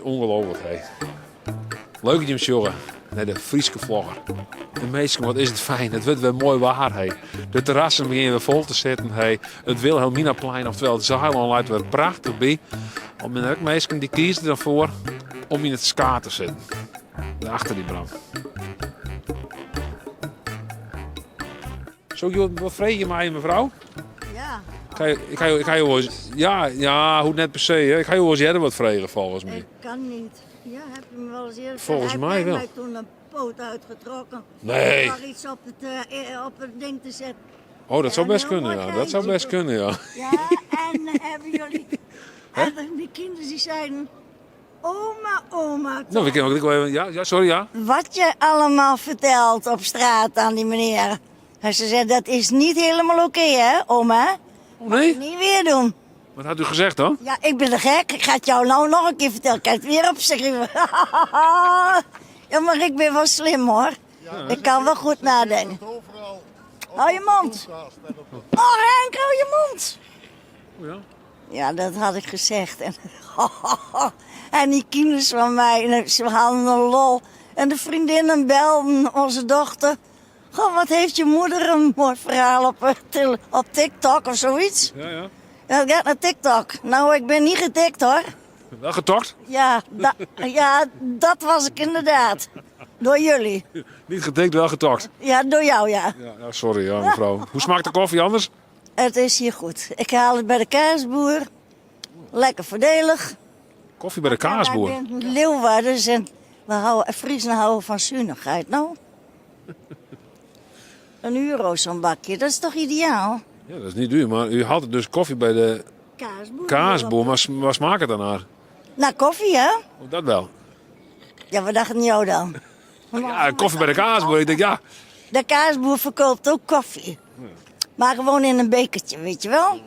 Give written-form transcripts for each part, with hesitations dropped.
It is ûngelooflik, hé. Leuk dat jim sjogge nei de Fryske Vlogger. En minsken, wat is it fijn. It wurdt wer moai waar, hé. De terrassen begjinne wer fol te sitten, hé. It Wilhelminaplein, oftewel it Saailân, leit der wer prachtich by. Al binne der ek minsken dy kieze der dan foar om yn it skaad te sitten. Achter dy Bram. Soe ik jo wat freegje meie, mefrou? Ja. Ik ha, ik ha, ik ha jo wolris, ja, ja, hoecht net per se. Hè. Ik ha jo wolris earder wat frege, folgens my. Ik kan niet. Ja, heb je me wel eens eerder Volgens Hij mij heeft wel. mij toen een poot uitgetrokken. Nee. Om maar iets op het, eh, op het ding te zetten. Oh, dat zou Ja, best een heel kunnen, mooi ja. Dat zou geintje best kunnen, ja. Ja, en hebben jullie... En die kinderen die zeiden... Oma, oma, Nou, we kunnen ook wel even... Ja, ja, sorry, ja. Wat je allemaal vertelt op straat aan die meneer. En ze zei, dat is niet helemaal oké, hè, oma? Oh, nee? Niet weer doen. Wat had u gezegd dan? Ja, ik ben de gek. Ik ga het jou nou nog een keer vertellen. Ik kan het weer opschrijven. ja, maar ik ben wel slim, hoor. Ik kan wel goed nadenken. Hou je mond. Oh, Henk, hou je mond. Oh, ja. Ja, dat had ik gezegd. En, en die kinderen van mij, ze hadden een lol. En de vriendinnen belden onze dochter. Goh, wat heeft je moeder een mooi verhaal op, eh, op TikTok of zoiets? Ja, ja. Ja, het gaat naar TikTok. Nou, ik ben niet getikt hoor. Wel getokt? Ja, ja, dat was ik inderdaad. Door jullie. Niet getikt, wel getokt. Ja, door jou ja. Ja, ja sorry ja, mevrouw. Hoe smaakt de koffie anders? Het is hier goed. Ik haal het bij de kaasboer. Lekker voordelig. Koffie bij de kaasboer? Ja, wij zijn Leeuwarders en we houden, Friesen houden van zuinigheid, nou. Een euro zo'n bakje, dat is toch ideaal? Ja, dat is niet duur, maar u haalt dus koffie bij de kaasboer. Kaasboer, maar waar smaakt het dan naar? Nou, koffie hè? Oh, dat wel. Ja, wat dacht jou dan? Ja, koffie bij de kaasboer. Ik denk, ja. De kaasboer verkoopt ook koffie. Maar gewoon in een bekertje, weet je wel?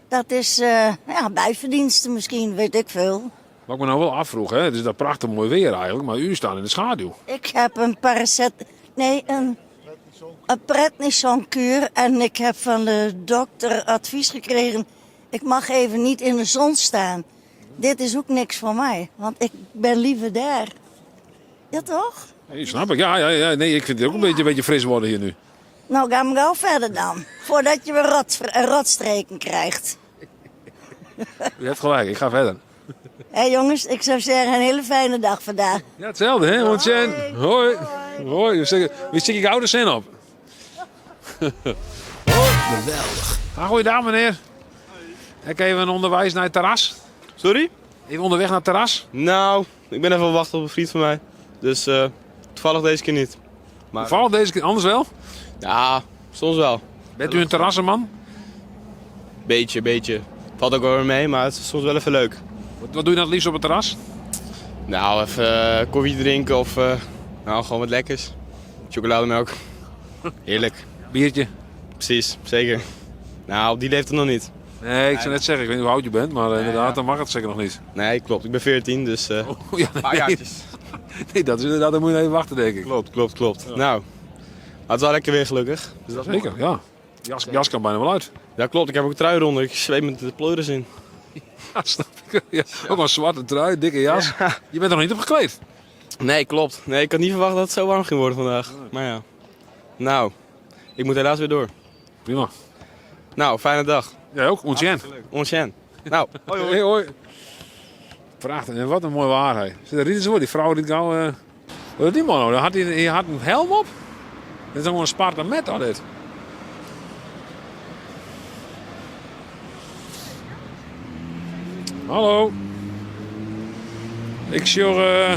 Dat is uh, ja, bijverdiensten misschien, weet ik veel. Wat ik me nou wel afvroeg, hè, het is dat prachtig mooi weer eigenlijk, maar u staat in de schaduw. Ik heb een paracet... Nee, een, een prednisonkuur en ik heb van de dokter advies gekregen... ik mag even niet in de zon staan. Dit is ook niks voor mij, want ik ben liever daar. Ja, toch? Nee, snap ik. Ja, ja, ja. Nee, ik vind het ook een beetje, een beetje fris worden hier nu. Nou, ga maar gauw verder dan. Voordat je weer rot, rotstreken krijgt. U hebt gelijk, ik ga verder. Hé hey jongens, ik zou zeggen een hele fijne dag vandaag. Ja, hetzelfde hè, Hoi. Hoi. Hoi. Wie stik ik oude zin op? Hoi. Geweldig. Ah, goeiedag meneer. Ik even onderwijs naar het terras. Sorry? Even onderweg naar het terras? Nou, ik ben even op wachten op een vriend van mij. Dus uh, toevallig deze keer niet. Maar, toevallig deze keer, anders wel? Ja, soms wel. Bent u een terrassenman? Beetje, beetje. Valt ook wel weer mee, maar het is soms wel even leuk. Wat, wat doe je nou het liefst op het terras? Nou, even uh, koffie drinken of uh, nou, gewoon wat lekkers. Chocolademelk. Heerlijk. Biertje? Precies, zeker. Nou, op die leeftijd nog niet. Nee, ik zou net zeggen, ik weet niet hoe oud je bent, maar inderdaad, dan mag het zeker nog niet. Nee, klopt. Ik ben 14, dus uh, oh, ja, nee. paar jaartjes. Nee, dat is inderdaad, dan moet je even wachten, denk ik. Klopt, klopt, klopt. Ja. Nou, maar het is wel lekker weer gelukkig. Dus dat zeker, ja. Jas, jas kan bijna wel uit. Ja, klopt. Ik heb ook een trui eronder. Ik zweet met de pleuris in. Ja, snap ik. Ja, ook een zwarte trui, dikke jas. Ja. Je bent er nog niet op gekleed. Nee, klopt. Nee, ik had niet verwacht dat het zo warm ging worden vandaag. Maar ja. Nou, ik moet helaas weer door. Prima. Nou, fijne dag. Jij ook, Oncien. Oncien. Nou, hoi hoi. hoi. Prachtig, en wat een mooie waarheid. Zit er rieten zo, die vrouw die gauw... Uh... Wat is die man nou? Had hij, hij had een helm op? Dit is gewoon een Sparta met al dit. Hallo. Ik sjoch, uh,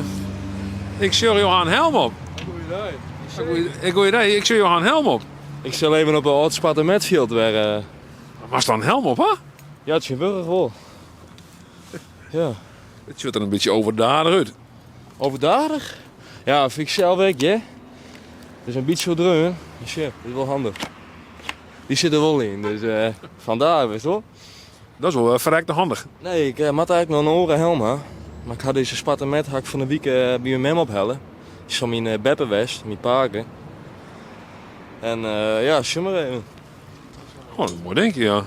ik sjoch Johan helm op. Goeiedag. Ik goeiedag. Ik sjoch Johan helm op. Ik zal even op de oud Sparta Metfield weer. Uh... Maar dan helm op, hè? Ja, het is geweldig wel. Ja. Het ziet er een beetje overdadig uit. Overdadig? Ja, vind ik zelf ook, hè. Het is een beetje zo druk, Dus ja, dat is wel handig. Die zit er wel in, dus uh, vandaar, weet je wel. Dat is wel uh, verrekte handig. Nee, ik uh, had eigenlijk nog een oren helm, hè. Maar ik had deze Sparta met had ik van de week uh, bij mijn mem ophellen. Die is van mijn uh, beppe West, mijn parken. En ja, maar even. Oh, dat is mooi denk je, ja.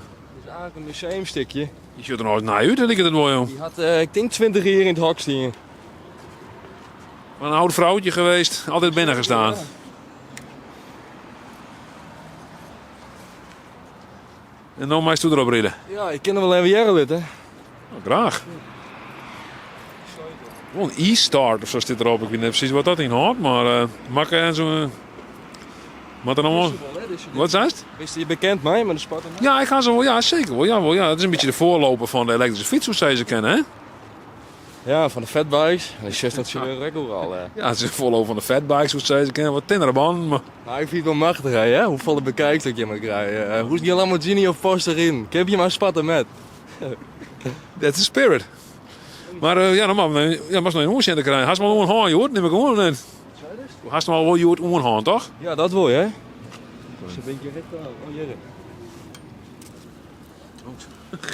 Dus eigenlijk een museumstukje. Dy sjocht der noch nij út, liket it wol, jong. Dy hat, ik tink, 20 jier yn it hok stien. Een oud vrouwtje geweest, altijd binnen gestaan. En no meisto derop ride? Ja, ik kin der wol even hearre litte. Nou, graach. Wol in e-start of sa stiet derop. Ik wit net presys wat dat ynhâldt, mar uh, makke en zo. Moat der noch Wat seist? Bist hjir bekend mei, mei de Sparta? Ja, ik ha se wol. Ja, seker wol. Ja, wol, ja. It is in bytsje de foarloper fan de elektryske fyts, hoe sy se kenne, hè? Ja, fan de fatbikes. En sjochst dat se ek oeral. Ja, it is de foarloper fan de fatbikes, hoe sy se kenne. Wat tinnere bannen, mar... Nou, ik fyn it wol machtich, hè? Hoe folle bekijks dat je mar krije. Hoe is die Lamborghini of Porsche riden? Keapje mar Sparta met. That's the spirit. Mar ja, dan moat ja, moatst noch in oansjen te krijen. Hast him al oan hân hjoed, nim ik oan. Net? Hast him al wol hjoed oan hân, toch? Ja, dat wol, hè? Ze ben je oh, hjir.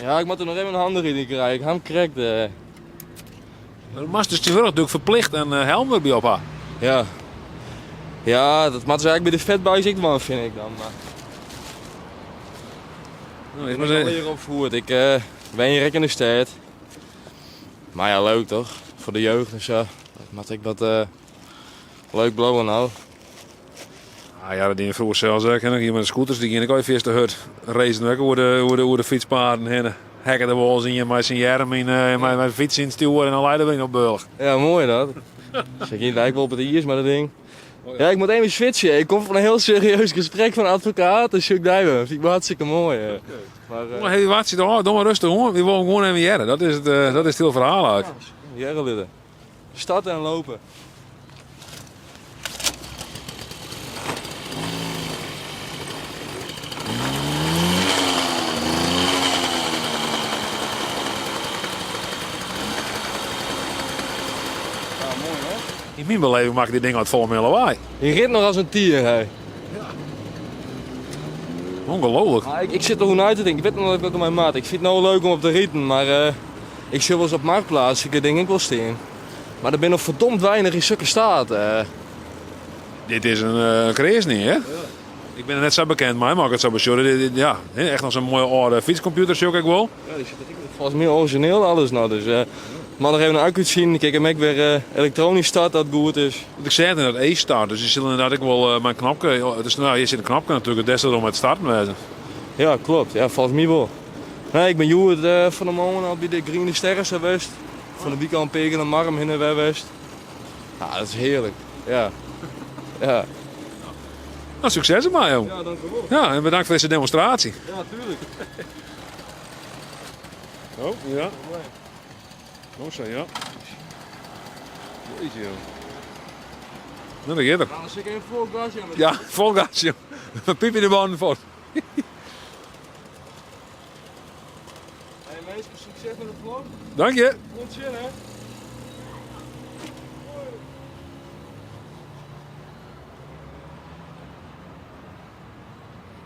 Ja, ik moat der noch even in handeryding krije. Ik ha him krekt. Mar moatst dus tsjintwurdich natuerlik ferplicht in helm derby op ha. Ja. Ja, dat moatte se eigentlik by de fatbikes ek dwaan, fyn ik dan. Mar... Nou, ik ben hjir opfoed. Ik wenje hjir ek yn de stêd. Mar ja, leuk toch? Foar de jeugd en sa. Dat moat ek wat leuk bliuwe no. Ah ja, dat diene froeger sels ek. Hier mei de scooters, dy giene ek al fierste hurd. Racen ek oer de fytspaden hinne. Hekke der wolris ien mei syn earm yn, mei de fyts yn it stjoer en dan lei der wer ien op bealch. Ja, moai dat. Se giet ek wol op it iis mei dat ding. Ja, ik moat even switchen. Ik kom fan in hiel serieus gesprek fan in advokaat en sjoch ik dy wer. Fyn ik wol hartstikke moai. Maar, uh... Hey, wachtsje toch, doe mar rêstich oan. Wy wolle gewoan even hearre. Dat is it hiele ferhaal eigentlik. Ja, hearre litte. Starten en lopen. Yn myn beleving makket dit ding altyd folle mear lawaai. Hy rint noch as in tier, hè. Ongelooflijk. Maar ik sit der oer nei te tinken. Ik wit noch net wat ik dermei moat. Ik fyn it no leuk om op te riden, mar ik sil wolris op Marktplaats ik ding ek wol stean. Mar der binne noch ferdomd weinich yn sokke staat. Dit is in uh, kreas niet, hè? Ik bin der net sa bekend mei, mar ik it sa besjoch, ja, echt noch sa'n moaie âlde fytskomputer sjoch ik wol. Ja, dy sit der ek folgens my orizjineel alles noch, dus uh, moat noch even in akku sjen. Ik him ek wer elektronysk start dat goed is. Want ik seach inderdaad e-start, dus dy sil inderdaad ek wol mei in knopke, dus, nou, hjir sit in knopke natuerlik, dêr sil er om it starten wêze. Ja, klopt. Ja, folgens my wol. Nee, ik bin hjoed fan 'e moarn al by de Griene Sterren sa west. Fan de wike al in pear kear nei Marrum hinne wer west. Ja, dat is hearlik. Ja. Ja. Nou, sukses dermei, jong. Ja, dankjewol. Ja, en bedankt foar dizze demonstraasje. Ja, tuurlijk. Oh, ja. Oh, zo, ja. Jeetje, joh. Nou, daar gaat er. Nou, dan zit ik even vol gas, ja. Ja, vol gas, joh. Piep in de banden voor. Hey minsken, sukses mei de vlog. Dank je. Oant sjen, hè.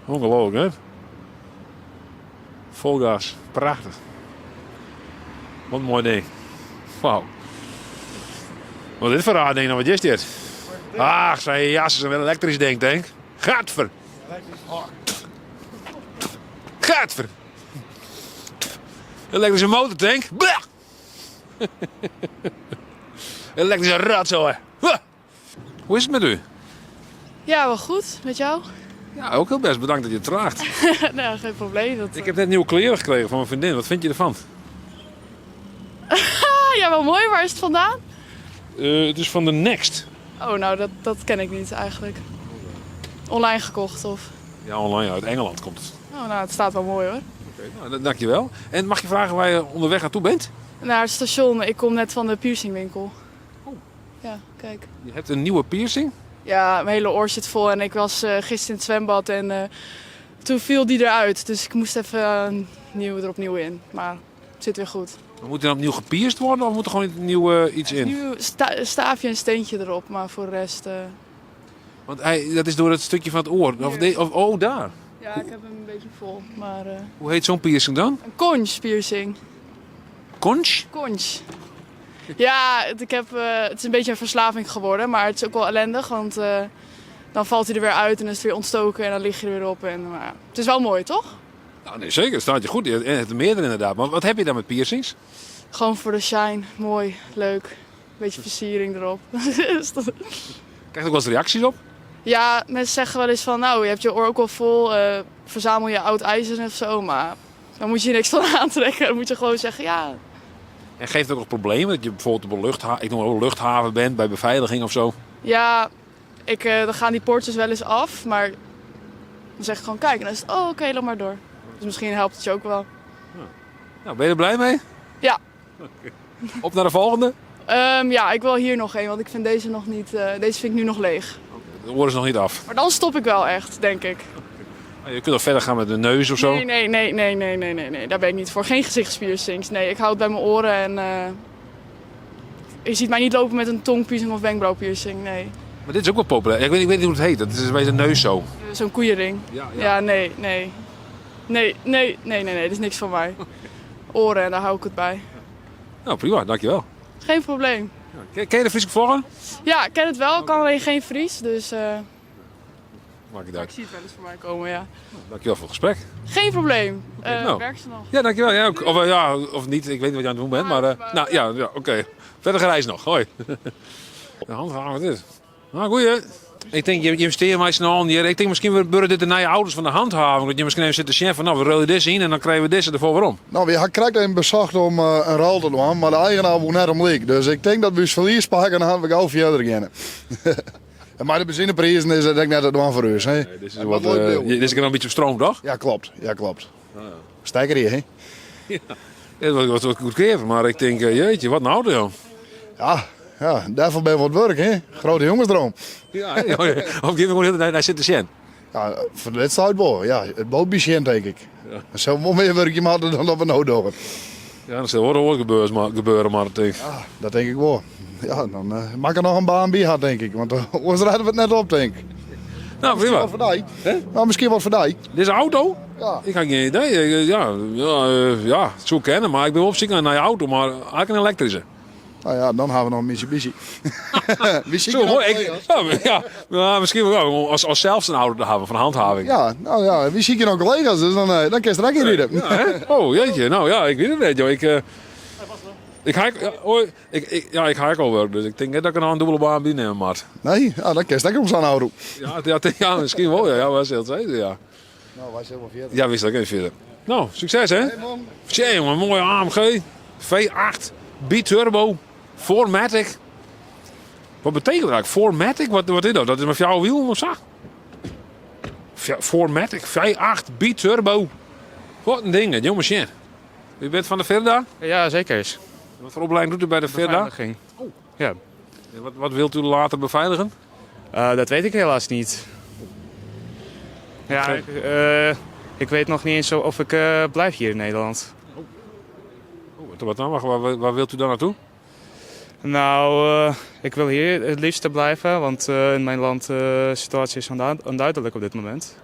Ongelooflijk, hè? Vol gas. Prachtich. Wat in moai ding. Wauw. Wat is dit foar raar ding dan wat is dit? Ach, sy jas is in elektrysk ding, tink. Gadver. Gadver. Elektryske motor, tink. Bleh. Elektryske rotzooi. Hoe is it mei u? Ja, wel goed. Met jou? Ja, ook heel best. Bedankt dat je het vraagt. Nou, geen probleem. Dat, Ik heb net nieuwe kleren gekregen van mijn vriendin. Wat vind je ervan? Ah, ja, wel mooi. Waar is het vandaan? Het is van de Next. Oh, nou, dat ken ik niet eigenlijk. Online gekocht of? Ja, online. Uit Engeland komt het. Oh, nou, het staat wel mooi hoor. Oké, nou, dankjewel. En mag je vragen waar je onderweg naartoe bent? Naar het station. Ik kom net van de piercingwinkel. Oh. Ja, kijk. Je hebt een nieuwe piercing? Ja, mijn hele oor zit vol en ik was gisteren in het zwembad en toen viel die eruit. Dus ik moest even nieuw er opnieuw in. Maar het zit weer goed. Maar moet er dan opnieuw gepierst worden of moet er gewoon nieuw iets in? Nieuw staafje en steentje erop, maar voor de rest... Want dat is door het stukje van het oor. Of, Hier. de, of, oh, daar. Ja, ik heb hem een beetje vol, maar Hoe heet zo'n piercing dan? Een conch piercing. Conch? Conch. Ja, het is een beetje een verslaving geworden, maar het is ook wel ellendig, want dan valt hij er weer uit en dan is het weer ontstoken en dan lig je er weer op. En, maar ja, het is wel mooi, toch? Nou, nee, zeker. Het staat je goed. En het meerdere inderdaad. Maar wat heb je dan met piercings? Gewoon voor de shine. Mooi, leuk. Beetje versiering erop. Dus Krijg je ook wel eens reacties op? Ja, mensen zeggen wel eens van, nou, je hebt je oor ook al vol. Verzamel je oud ijzer of zo. Maar dan moet je je niks van aantrekken. Dan moet je gewoon zeggen, ja. En geeft het ook nog problemen? Dat je bijvoorbeeld op een ik noem maar op een luchthaven bent, bij beveiliging of zo? Ja, dan gaan die poortjes wel eens af. Maar dan zeg ik gewoon, kijk. En dan is het, oh, oké, loop maar door. Dus misschien helpt het je ook wel. Ja. Nou, ben je er blij mee? Ja. Oké. Op naar de volgende? Ja, ik wil hier nog één, want ik vind deze nog niet, deze vind ik nu nog leeg. De oor is nog niet af. Maar dan stop ik wel echt, denk ik. Je kunt nog verder gaan met de neus of zo? Nee, nee, nee, nee, nee, nee, nee, nee. Daar ben ik niet voor. Geen gezichtspiercings. Nee, ik hou het bij mijn oren en je ziet mij niet lopen met een tongpiercing of wenkbrauwpiercing, nee. Maar dit is ook wel populair. Ik weet niet hoe het heet. Dat is bij de neus zo. Zo'n koeienring. Ja, ja. Ja, nee, nee. Nee, nee, nee, nee, nee. Dat is niks van mij. Oren, en daar hou ik het bij. Nou, prima. Dankjewel. Geen probleem. Ja. Ken je de Friese vlogger? Ja, ik ken het wel. Ik kan alleen geen Fries, dus Maakt niet uit. Ik zie het wel eens voorbij komen, ja. Nou, dankjewel voor het gesprek. Geen probleem. Oké, nou. Werk ze nog? Ja, dankjewel. Jij ook. Of ja, of niet. Ik weet niet wat je aan het doen bent, maar nou, ja, ja, oké. Verder gereis nog. Hoi. De handhaven, wat is het? Nou, goeie. Ik denk, je investeert mij snel hier. Ik denk, misschien worden dit de nieuwe ouders van de handhaving. Dat je misschien even zit te zeggen van, nou, we ruilen dit in en dan krijgen we deze ervoor waarom. Nou, we hadden correct even bezocht om een ruil te doen, maar de eigenaar woont net om leek. Dus ik denk dat we ons verlies pakken en dan gaan we gauw verder gaan. En maar de benzineprijzen is dat ik net het doen voor u, hè? Nee, dit is En wat, wat leuk beeld. dit is een beetje op stroom, toch? Ja, klopt. Ja, klopt. Stijker hier, hè? Ja, dat was wat goed geven, maar ik denk, jeetje, wat een auto, joh. Ja, ja, daarvoor ben je wat werk, hè? Grote jongensdroom. Ja, hè? Op een gegeven moment hij zit te zien. Ja, voor de wedstrijd wel. Ja, het boot bij zien, denk ik. Ja. Dan zullen we wel meer werk maken dan dat we nou doen. Ja, dat zal wel ooit gebeuren, maar, gebeuren, maar denk ik. Ja, dat denk ik wel. Ja, dan maak er nog een baan bij, had, denk ik. Want anders rijden we het net op, denk ik. Nou, Misschien prima. wat voor die. Hè? Nou, misschien wat voor die. Dit is een auto? Ja. Ik had geen idee. Ik ja, ja ja, het zou kennen, maar ik ben wel op zoek naar een auto, maar eigenlijk een elektrische. Nou ja, dan gaan we nog een Mitsubishi. Wie zie Zo, je nog mooi. Ik, collega's? ja, maar, ja, nou, misschien wel, als zelfs een auto te hebben van handhaving. Ja, nou ja, wie zie je nog collega's, dus dan kun je er ook in rijden. Ja, hè? Oh, jeetje. Nou ja, ik weet het niet, joh. Ik ik, ja, hoi. Ik, ik, ja, ik ga al werk, dus ik denk net dat ik een dubbele baan binnen maar. Nee, ja, dan kun je lekker op zo'n auto. Ja, ja, ja, misschien wel. Ja, ja, was heel zeker, ja. Nou, wij zijn wel verder. Ja, wist dat ik even verder. Nou, succes hè. Hey, man. Tjee, jongen, mooie AMG. V8, biturbo, 4MATIC. Wat betekent dat eigenlijk? 4MATIC? Wat is dat? Dat is met jouw wiel of zo? 4MATIC, V8, biturbo. Wat een ding, hè, jongens. Tje. U bent van de Firda? Ja, zeker is. Wat voor opleiding doet u bij de Firda? Beveiliging. Oh. Ja. En wat wilt u later beveiligen? Dat weet ik helaas niet. Ja, Oké. ik weet nog niet eens of ik blijf hier in Nederland. Oh, wat dan? Waar wilt u dan naartoe? Nou, ik wil hier het liefste blijven, want in mijn land de situatie is onduidelijk op dit moment.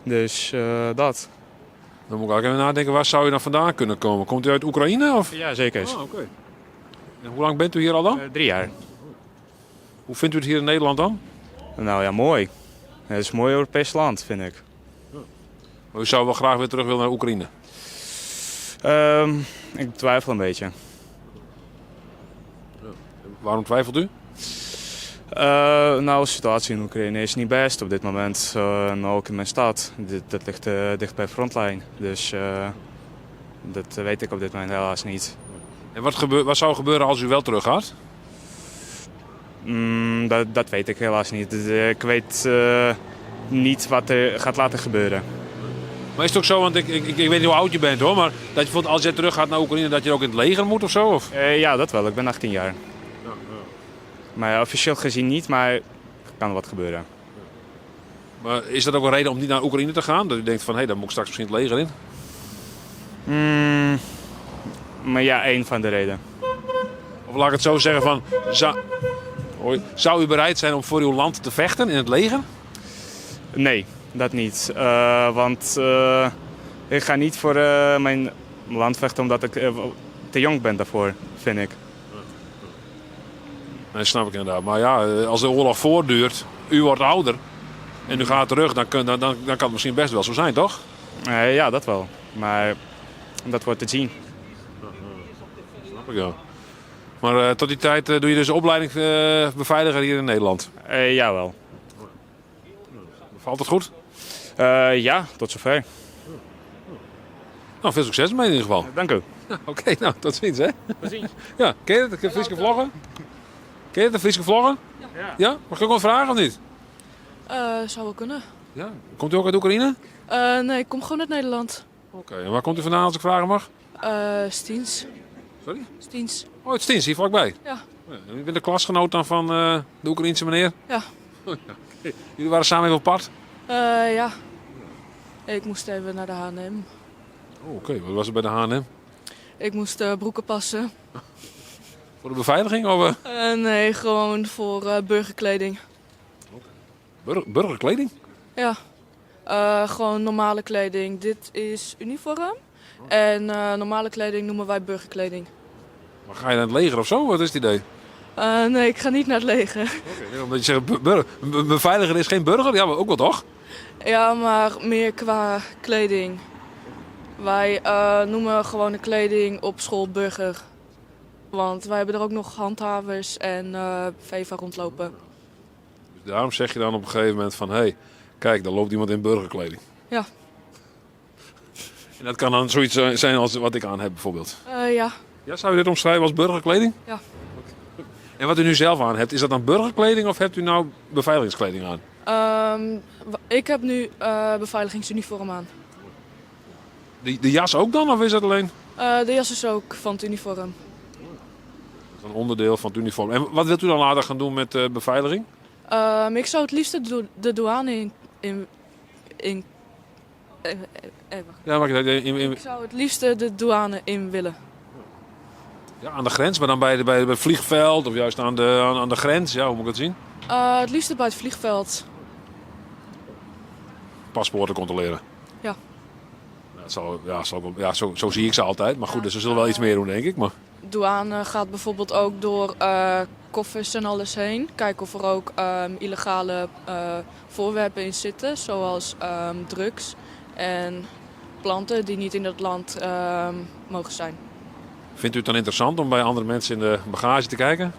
Dus dat. Dan moet ik ook even nadenken, waar zou je dan vandaan kunnen komen? Komt u uit Oekraïne? Of? Ja, zeker. Ah, oké. En hoe lang bent u hier al dan? 3 jaar. Hoe vindt u het hier in Nederland dan? Nou ja, mooi. Het is een mooi Europees land, vind ik. Ja. Maar u zou wel graag weer terug willen naar Oekraïne? Ik twijfel een beetje. Ja. Waarom twijfelt u? De situatie in Oekraïne is niet best op dit moment. En ook in mijn stad. Dat ligt dicht bij de frontlijn. Dus dat weet ik op dit moment helaas niet. En wat zou gebeuren als u wel terug gaat? Dat weet ik helaas niet. Dus ik weet niet wat er gaat laten gebeuren. Maar is het ook zo, want ik weet niet hoe oud je bent hoor, maar dat je bijvoorbeeld als jij terug gaat naar Oekraïne, dat je ook in het leger moet of zo? Of? Ja, dat wel. Ik ben 18 jaar. Maar ja, officieel gezien niet, maar er kan wat gebeuren. Maar is dat ook een reden om niet naar Oekraïne te gaan? Dat u denkt van, hé, daar moet ik straks misschien het leger in? Maar ja, één van de redenen. Of laat ik het zo zeggen van, hoi, zou u bereid zijn om voor uw land te vechten in het leger? Nee, dat niet. Want ik ga niet voor mijn land vechten omdat ik te jong ben daarvoor, vind ik. Nee, snap ik inderdaad. Maar ja, als de oorlog voortduurt, u wordt ouder en u gaat terug, dan kan het misschien best wel zo zijn, toch? Ja, dat wel. Maar dat wordt te zien. Snap ik wel. Maar tot die tijd doe je dus de opleiding beveiliger hier in Nederland? Jawel. Valt het goed? Ja, tot zover. Nou, veel succes ermee in ieder geval. Dank u. Oké, nou, tot ziens hè. Tot ziens. Ja, ken je het? De Fryske vloggen? Ken je het, de Fryske vloggen? Ja. Ja? Mag ik ook wat vragen of niet? Zou wel kunnen. Ja. Komt u ook uit Oekraïne? Nee, ik kom gewoon uit Nederland. Oké, en waar komt u vandaan als ik vragen mag? Stiens. Sorry? Stiens. Oh, het Stiens, hier vlakbij? Ja. Ja, u bent de klasgenoot dan van de Oekraïense meneer? Ja. Oh, ja. Oké. Jullie waren samen even op pad? Ja. Ik moest even naar de H&M. Oh, oké. Wat was er bij de H&M? Ik moest broeken passen. Voor de beveiliging? Of? Nee, gewoon voor burgerkleding. Burgerkleding? Ja. Gewoon normale kleding. Dit is uniform. En normale kleding noemen wij burgerkleding. Maar ga je naar het leger of zo? Wat is het idee? Nee, ik ga niet naar het leger. Oké, omdat je zegt, beveiliger is geen burger? Ja, maar ook wel toch? Ja, maar meer qua kleding. Wij noemen gewone kleding op school burger. Want wij hebben er ook nog handhavers en VEVA rondlopen. Dus daarom zeg je dan op een gegeven moment van... hé, hey, kijk, daar loopt iemand in burgerkleding. Ja. En dat kan dan zoiets zijn als wat ik aan heb bijvoorbeeld. Ja. Ja, zou je dit omschrijven als burgerkleding? Ja. En wat u nu zelf aan hebt, is dat dan burgerkleding of hebt u nou beveiligingskleding aan? Ik heb nu beveiligingsuniform aan. De jas ook dan, of is dat alleen? De jas is ook van het uniform. Dat is een onderdeel van het uniform. En wat wilt u dan later gaan doen met beveiliging? Ik zou het liefst de douane in, in, in, wacht. Ja, maar ik, in, in, Ik zou het liefst de douane in willen. Ja, aan de grens, maar dan bij het vliegveld of juist aan de grens. Ja, hoe moet ik dat zien? Het liefst bij het vliegveld. Paspoorten controleren. Ja. Ja, dat zal, ja, zal wel, ja, zo, zo zie ik ze altijd. Maar goed, dus ze zullen wel iets meer doen, denk ik. Maar... Douane gaat bijvoorbeeld ook door koffers en alles heen. Kijken of er ook illegale voorwerpen in zitten, zoals drugs en planten die niet in dat land mogen zijn. Vindt u het dan interessant om bij andere mensen in de bagage te kijken?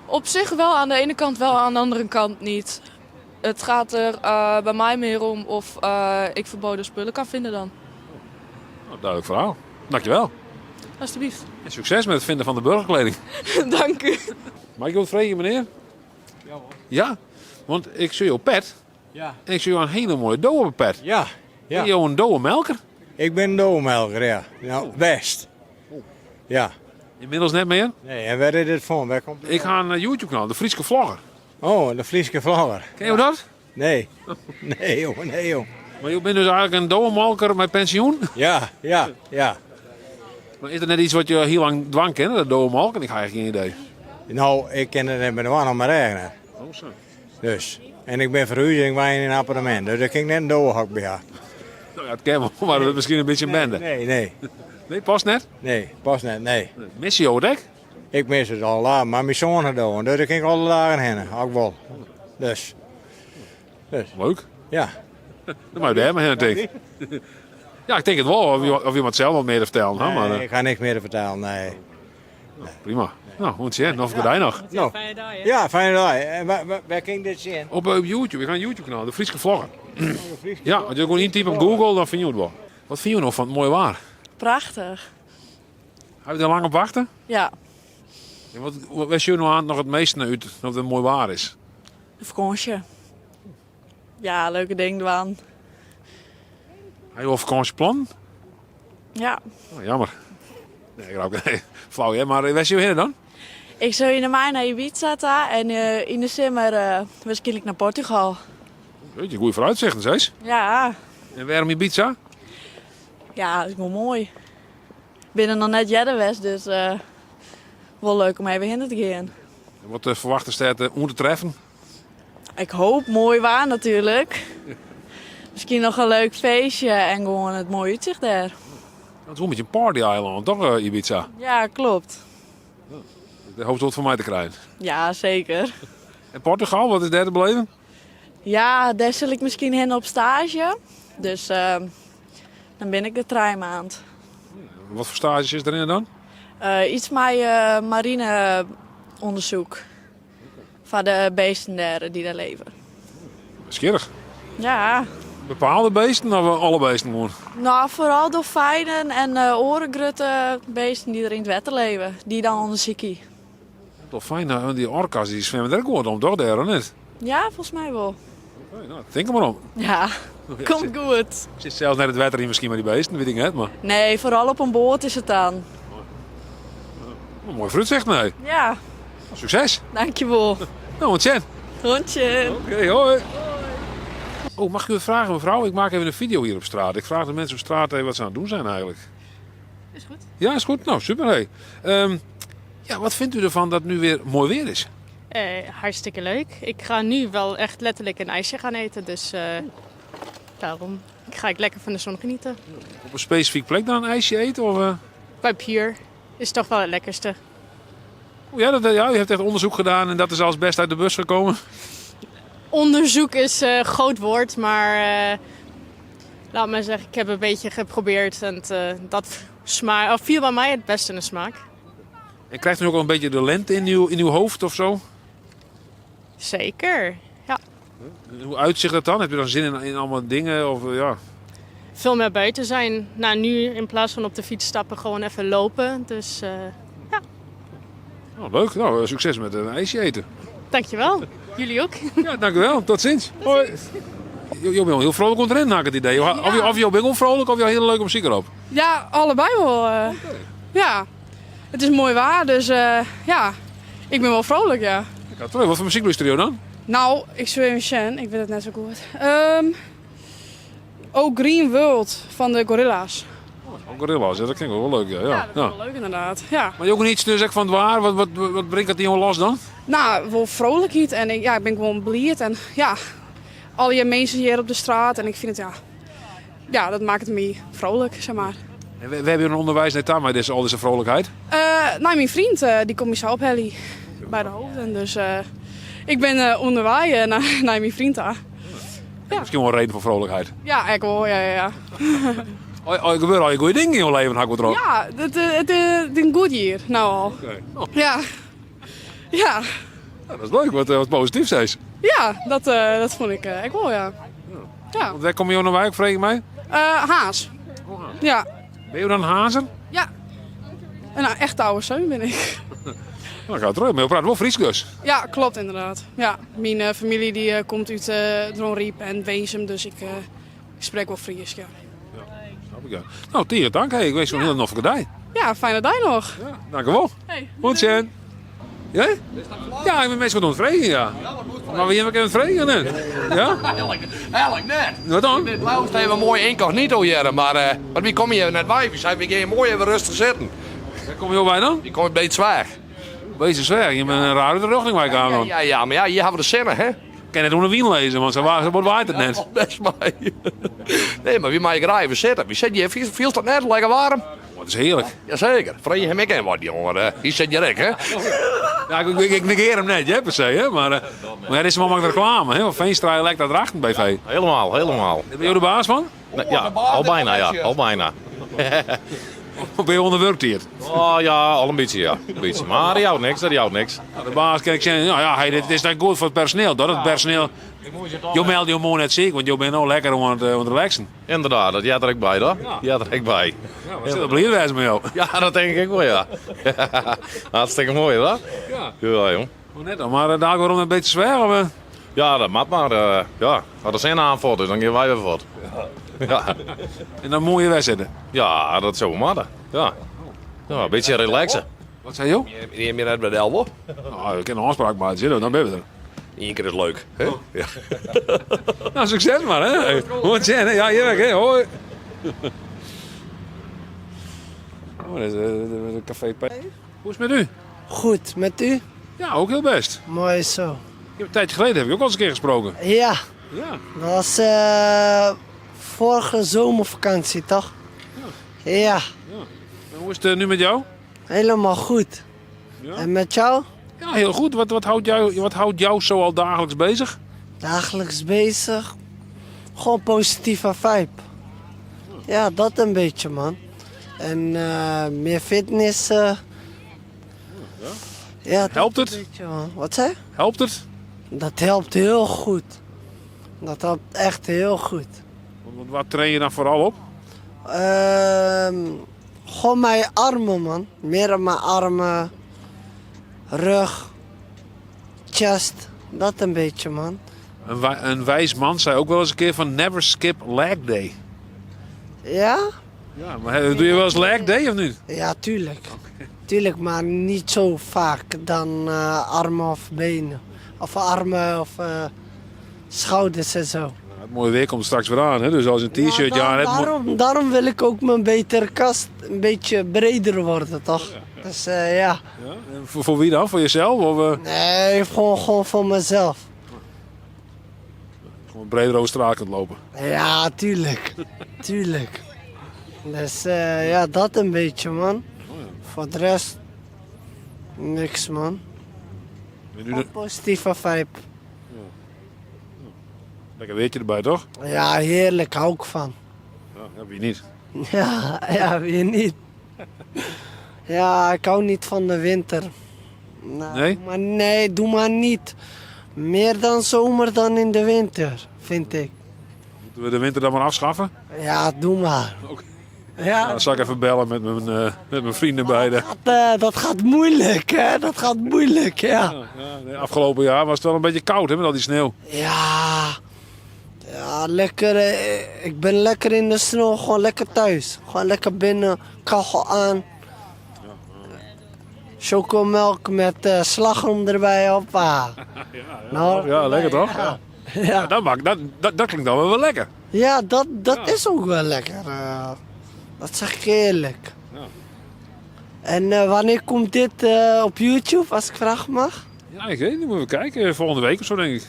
Op zich wel, aan de ene kant wel, aan de andere kant niet. Het gaat er bij mij meer om of ik verboden spullen kan vinden dan. Nou, duidelijk verhaal. Dankjewel. Alsjeblieft. En succes met het vinden van de burgerkleding. Dank u. Mag ik wat vragen, meneer? Ja hoor. Ja? Want ik zie jouw pet. Ja. En ik zie jou een hele mooie doe op het pet. Ja, ja. Ben je een doe melker? Ik ben een doe melker, ja. Nou, best. Ja. Inmiddels net meer? Nee, en waar is dit van? Waar komt het Ik van? ga een YouTube-kanaal, de Fryske Vlogger. Oh, de Fryske Vlogger. Ken je dat? Nee. Nee, joh, nee, joh. Maar je bent dus eigenlijk een doemelker met pensioen? Ja, ja, ja. Maar is dat net iets wat je heel lang dwang kent, dat doemelken? Ik heb eigenlijk geen idee. Nou, ik ken het net met de man maar eigen. Oh, zo. Dus. En ik ben verhuisd en ik woon in een appartement. Dus ik ging net een doelhok bij haar. Nou ja, het ken wel, maar dat is misschien een beetje een bende. Nee, nee. Nee, pas net? Nee, pas net, nee. Mis je het ook? Ik mis het al lang, maar mijn zoon had het, dus ik ging alle dagen heen, ook wel. Dus. Dus. Leuk. Ja. Dan moet je daar maar heen, denk ik. Ja, ik denk het wel. Of je wat zelf wat meer te vertellen. Hè, maar Nee, ik ga niks meer te vertellen, nee. Nou, prima. Nou, want ja, nog een dag nog. Nou. Fijne dag, hè? Ja, fijne dag. En waar ging dit zien? Op YouTube. Ik ga een YouTube-kanaal, de Fryske Vlogger. Oh, de Fryske Ja, als je gewoon intypt op Google, dan vind je het wel. Wat vind je nog van het mooie waar? Prachtig. Heb je er lang op wachten? Ja. En wat was je nou aan nog het meeste naar uit dat het mooi waar is? De vakantie. Ja, leuke ding, Dwaan. Heb je al vakantieplan? Ja. Oh, jammer. Nee, ik raak nee, flauw, hè? Maar waar zie je heen dan? Ik zou in de mei naar Ibiza ta en in de zomer waarschijnlijk naar Portugal. Weet je, goeie vooruitzichten, zeg. Ja. En waarom Ibiza? Ja, dat is wel mooi. Ik ben er nog net jaren geweest, dus wel leuk om even heen te gaan. En wat verwachten ze daar om te treffen? Ik hoop mooi waar natuurlijk. Misschien nog een leuk feestje en gewoon het mooie uitzicht daar. Dat is wel een beetje een party island, toch, Ibiza? Ja, klopt. Ja. De hoop wat voor mij te krijgen. Ja, zeker. En Portugal, wat is daar te beleven? Ja, dêr sil ik miskien hinne op staazje. Dus dan bin ik der trije maand. Wat foar staazjes is der dan? Iets mei marine ûndersyk. Foar de beesten dêr dy't dêr leve. Nijsgjirrich. Ja. Bepaalde beesten of alle beesten gewoan? No, foaral dolfijnen en oare grutte beesten dy't der yn it wetter leve, dy dan ûndersykje. Dolfijnen, want dy orka's dy swimme der ek goed om, toch dêr, of net? Ja, folgens my wol. Oké, no, tink der mar om. Ja, komt goed. Sit sels net it wetter yn miskien mei dy beesten, wit ik net, mar... Nee, foaral op in boat is it dan. Moai foarútsicht, nee. Ja. Sukses. Dankjewol. Nou, oant sjen. Oant sjen. Oké, hoi. Oh, mag ik u wat vragen, mevrouw? Ik maak even een video hier op straat. Ik vraag de mensen op straat even wat ze aan het doen zijn eigenlijk. Is goed. Ja, is goed. Nou, super. Hey. Ja, wat vindt u ervan dat het nu weer mooi weer is? Hartstikke leuk. Ik ga nu wel echt letterlijk een ijsje gaan eten, dus daarom ga ik lekker van de zon genieten. Op een specifiek plek dan een ijsje eten? Of? Bij Pure is toch wel het lekkerste. Oh, ja, ja, u hebt echt onderzoek gedaan en dat is als best uit de bus gekomen? Onderzoek is een groot woord, maar laat maar zeggen, ik heb een beetje geprobeerd en dat viel bij mij het beste in de smaak. En krijgt u ook al een beetje de lente in uw hoofd of zo? Zeker, ja. En hoe uitzicht dat dan? Heb je dan zin in allemaal dingen? Of, ja? Veel meer buiten zijn. Nu in plaats van op de fiets stappen, gewoon even lopen. Dus ja. Nou, leuk. Nou, succes met een ijsje eten. Dankjewel. Jullie ook. Ja, dank u wel. Tot ziens. Hoi. Je bent wel heel vrolijk onderin, had ik het idee. Of je bent onvrolijk of je hebt hele leuke muziek erop. Ja, allebei wel. Ja. Het is mooi waar, dus ja, ik ben wel vrolijk, ja. Ik had het leuk. Wat voor muziek luister je dan? Nou, ik zweer even Shen, ik weet het net zo goed. Oh, Green World van de Gorillaz. Oh, Gorillaz, ja, dat klinkt wel leuk, ja. Ja, dat is Ja. wel leuk inderdaad, ja. Maar je ook niet dus echt van het waar? Wat brengt dat die jongen los dan? Nou, wel vrolijkheid en ik ben gewoon blij en ja, al die mensen hier op de straat en ik vind het, ja, ja, dat maakt het me vrolijk. En we hebben een onderwijs net daar, maar dit is al deze vrolijkheid? Mijn vriend, die komt me zo op Helly bij de hoofden. Dus ik ben onderweg naar mijn vriend daar. Ja. Misschien wel een reden voor vrolijkheid. Ja, ik wel, ja, ja, ja. Oh, oh, er gebeuren al je goede dingen in je leven, hak wat erop. Ja, het is een goed hier, nou al. Oké. Oh. Ja. Ja. Ja, dat is leuk, wat positief is. Ja, dat vond ik echt wel, ja. Ja. Want waar kom je nou bij, vraag ik mij? Haas. Oh, Haas. Ja. Ben je dan Hazer? Ja. Een echt oude zeun ben ik. Nou, gaat terug, maar je praat wel Fries dus. Ja, klopt inderdaad. Ja, mijn familie die komt uit Dronryp en Winsum, dus ik spreek wel Fries, ja. Ja, snap ik, ja. Nou, Tier, dank. Hey, ik wens je een hele noffe dag. Ja, fijne dag nog. Ja, dank u wel. Hey. Goed, Sjen. Ja? Ja, ik ben meestal aan het vregen, ja. Maar wie heb ik aan het vregen, hè? Ja? Eigenlijk net. Wat dan? Dit luistert even mooi incognito hier, maar want wie kom je net bij? We zijn weer mooi even rustig zitten. Waar kom je bij dan? Die komt bij het zwaar. Beetje zwaar, je bent een rare richting waar ik aan Ja, dan. ja, ja, maar ja, hier hebben we de zinnen, hè? Ik kan net onder wien lezen, want zo waait het net. Ja, best maar. Nee, maar wie mag je graag even zitten? Wie zit hier? Viel dat net lekker warm? Oh, dat is heerlijk. Jazeker. Vreet je hem ik in wat, jongen. Hier zit je rek, hè? Ja, ik negeer hem net, hè, per se, hè? Maar maar er is hem al maar reclame, hè? Want Veenstra lijkt dat erachter, BV. Helemaal, helemaal. Ben je de baas van? Nee, ja, al bijna, ja. Al bijna. Of ben je onderwerkt hier? Oh ja, al een beetje, ja. Een beetje. Maar die houdt niks, dat houdt niks. Nou, de baas kan ik zeggen, nou ja, hey, dit is dan goed voor het personeel. Dat het personeel... Je meldt je morgen net ziek, want je bent nou lekker om aan het relaxen. Inderdaad, dat jij er ook bij, hoor. Ja. Jij er ook bij. Ja, wat zit er blij wijs met jou? Ja, dat denk ik wel, ja. Hartstikke mooi, hoor. Ja. Ja, jong. Hoe net dan, maar daar waarom een beetje zwaar, of? Ja, dat mag maar. Ja, als er zin aan voort, dus dan gaan wij weer voort. Ja. Ja. En dan moet je weg zitten? Ja, dat zou maar. Ja. Ja, een beetje relaxen. Wat zei je? Je hebt net bij de Elbo. Nou, ik kan een afspraak maken, zitten, dan ben je er. Eén keer is leuk. Hè? Oh. Ja. Nou, succes maar, hè? Hoi, Jen, hè? Ja, hier weg, hè? Hoi. Oh, dat is de Café P. Hoe is het met u? Goed, met u? Ja, ook heel best. Mooi zo. Ik heb een tijdje geleden heb ik ook al eens een keer gesproken. Ja. Ja. Dat was vorige zomervakantie, toch? Ja. Ja. Ja. En hoe is het nu met jou? Helemaal goed. Ja. En met jou? Ja, heel goed. Wat houdt jou zo al dagelijks bezig? Dagelijks bezig. Gewoon positieve vibe. Ja, dat een beetje, man. En meer fitness. Ja, dat Helpt het? een beetje, man. Wat zei je? Helpt het? Dat helpt heel goed. Dat helpt echt heel goed. Want waar train je dan vooral op? Gewoon mijn armen, man. Meer op mijn armen, rug, chest. Dat een beetje, man. Een wijs man zei ook wel eens een keer van never skip leg day. Ja? Ja, maar doe je wel eens leg day of niet? Ja, tuurlijk. Tuurlijk, maar niet zo vaak dan armen of benen. Of armen of schouders en zo. Nou, het mooie weer komt straks weer aan, hè? Dus als je een t-shirtje aan hebt, moet- Daarom wil ik ook mijn betere kast een beetje breder worden, toch? Dus ja. Ja? En voor wie dan? Voor jezelf? Of? Nee, gewoon voor mezelf. Gewoon breder over straat kunt lopen. Ja, tuurlijk. Tuurlijk. Dus ja, dat een beetje, man. Voor de rest, niks, man. En nu Gewoon positieve vibe. Ja. Lekker weertje erbij, toch? Ja, heerlijk. Hou ik van. Ja, ja, wie niet? Ja, ja, wie niet? Ja, ik hou niet van de winter. Nou, Nee? Doe maar, nee, doe maar niet. Meer dan zomer dan in de winter, vind ik. Moeten we de winter dan maar afschaffen? Ja, doe maar. Oké. Ja. Nou, dan zal ik even bellen met mijn vrienden bij de... Dat gaat moeilijk, hè? Dat gaat moeilijk, ja. Ja, ja, nee, afgelopen jaar was het wel een beetje koud, hè, met al die sneeuw. Ja, ja, lekker. Ik ben lekker in de sneeuw, gewoon lekker thuis. Gewoon lekker binnen, kachel aan. Chocomelk met slagroom erbij, hoppa. Ja, Nou, ja, lekker toch? Ja. Ja. Ja, dat klinkt dan wel lekker. Ja, dat is ook wel lekker. Dat zeg ik eerlijk. Ja. En wanneer komt dit op YouTube, als ik vragen mag? Ja, ik weet niet. Moeten we kijken. Volgende week of zo, denk ik.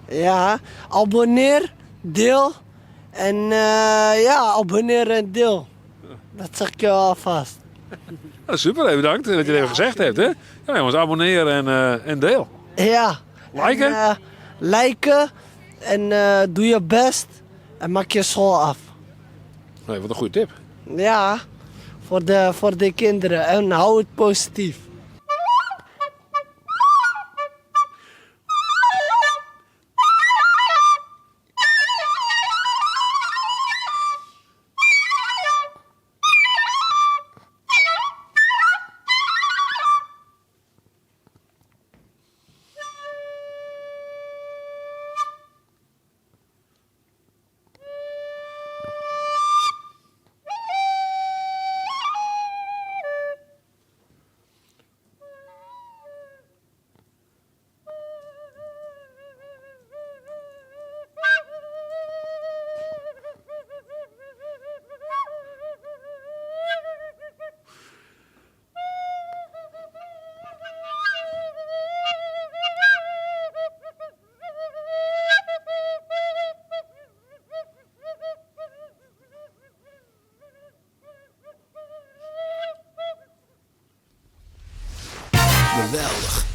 Ja, abonneer, deel. En ja, abonneer en deel. Dat zeg ik je alvast. Ja, super, even bedankt dat je het even gezegd hebt. Hè? Ja, jongens, abonneer en deel. Ja. Liken? En liken en doe je best en maak je school af. Nee, wat een goede tip. Ja, voor de kinderen. En hou het positief. Geweldig.